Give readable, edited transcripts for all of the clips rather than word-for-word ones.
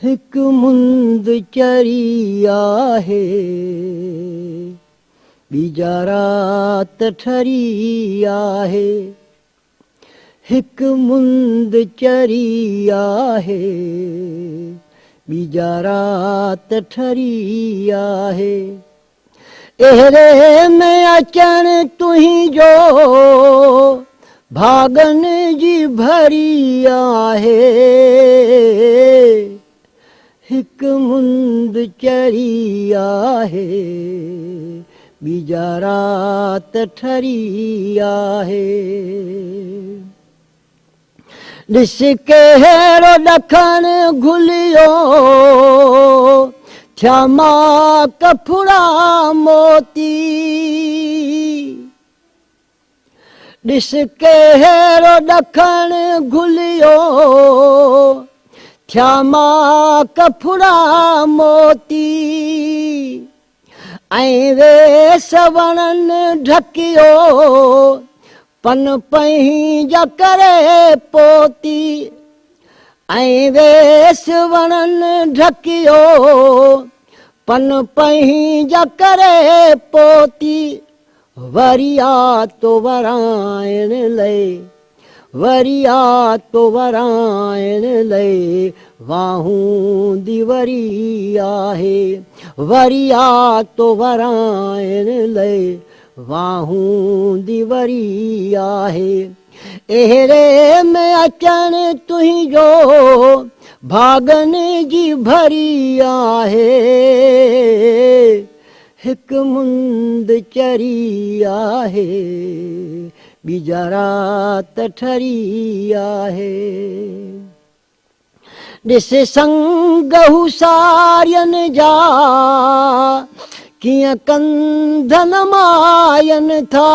هڪ مند چري آهي، ٻي جا رات ٺري آهي. هڪ مند چري آهي، ٻي جا رات ٺري آهي. اهڙي ۾ اچڻ تنهنجو ڀاڳن جي ڀري آهي. هڪ مند چري آهي، ٻي جا رات ٺري آهي. ڏس ڪهڙو ڏکڻ گهليو، ٿيا ماڪ ڦڙا موتي. ڏس ڪهڙو ڏکڻ گهليو، ٿيا ماڪ ڦڙا موتي. ۽ ويس وڻن ڍڪيو، پن پنهنجا ڪري پوتي. ۽ ويس وڻن ڍڪيو، پن پنهنجا ڪري پوتي. وري آ تو ورائڻ لئي، وري آ تو ورائڻ لئي، واهون the وري آهي. وري آ تو ورائڻ لئي، واهون the وري آهي. اهڙي ۾ اچڻ تنهنجو ڀاڳن جي ڀري آهي. هڪ مند چري آهي، ٻي جا رات ٺري آهي. ڏس سنگ هو سارين جا، ڪيئن ڪنڌ نمائن ٿا.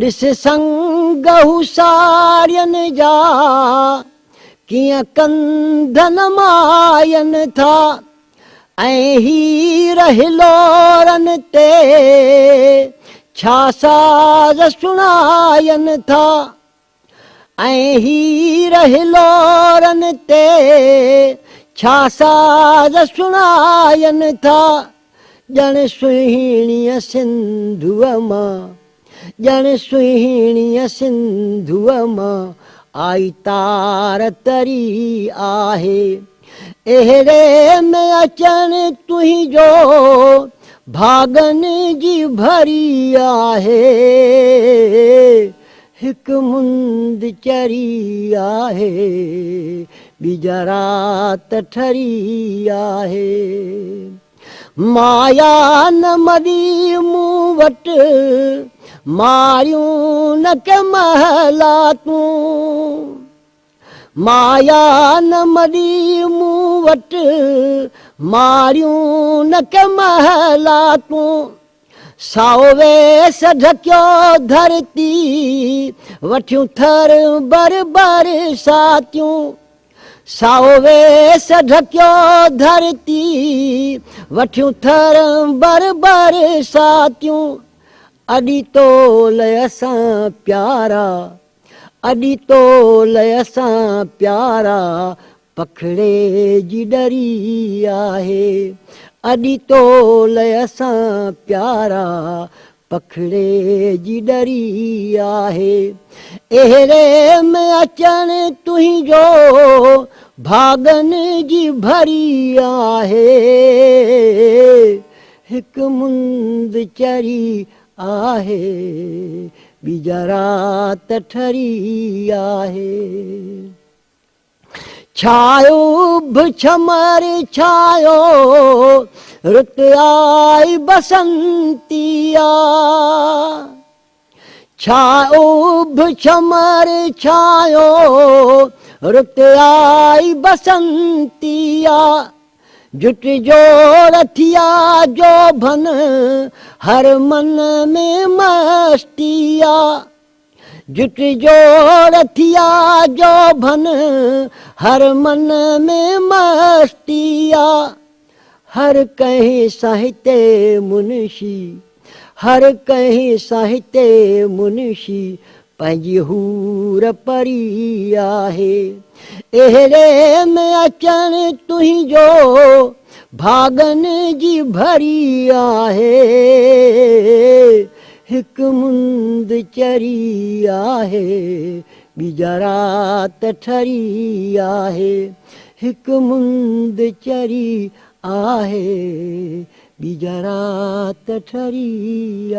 ڏس سنگ هو سارين جا، ڪيئن ڪنڌ نمائن ٿا. ۽ هير هلورن تي، ڇا ساز سڻائن ٿا. ۽ هير هلورن تي، ڇا ساز سڻائن ٿا. ڄڻ سهڻيء سنڌوء مان، ڄڻ سهڻيء سنڌوء مان آئي تار تري آهي. اهڙي ۾ اچڻ تنهنجو ڀاڳن جي ڀري آهي. هڪ مند چري آهي، ٻي جا رات ٺري آهي. مايا نه مري مون وٽ، ماريون نه ڪي محلاتون. مايا نه مري مون وٽ، ماريون نه ڪي محلاتون. سائو ويس ڍڪيو ڌرتي، وٺيون ٿر بر برساتيون. سائو ويس ڍڪيو ڌرتي، وٺيون ٿر بر برساتيون. اڏي تول اسان پيارا، اڏي تول اسان پيارا، پکڙي جي ڏري آهي. اڏي تول اسان پيارا، پکڙي جي ڏري آهي. اهڙي ۾ اچڻ تنهنجو ڀاڳن جي ڀري آهي. هڪ مند چري آهي، ٻي جا رات ٺري آهي. ڇايو اڀ ڇمر ڇايو، رت آئي بسنتي آ. ڇايو اڀ ڇمر ڇايو، رت آئي بسنتي آ. جٽ جوڙ ٿيا جوڀن، هر من ۾ مستي آ. جٽ جوڙ ٿيا جوڀن، هر من ۾ مستي آ. هر ڪنهن ساهتي منشي، هر ڪنهن ساهتي منشي، پنهنجي حور پري آهي. اهڙي ۾ اچڻ تنهنجو ڀاڳن جي ڀري آهي. هڪ مند چري آهي، ٻي جا رات ٺري آهي. هڪ مند چري آهي، ٻي جا رات ٺري آهي.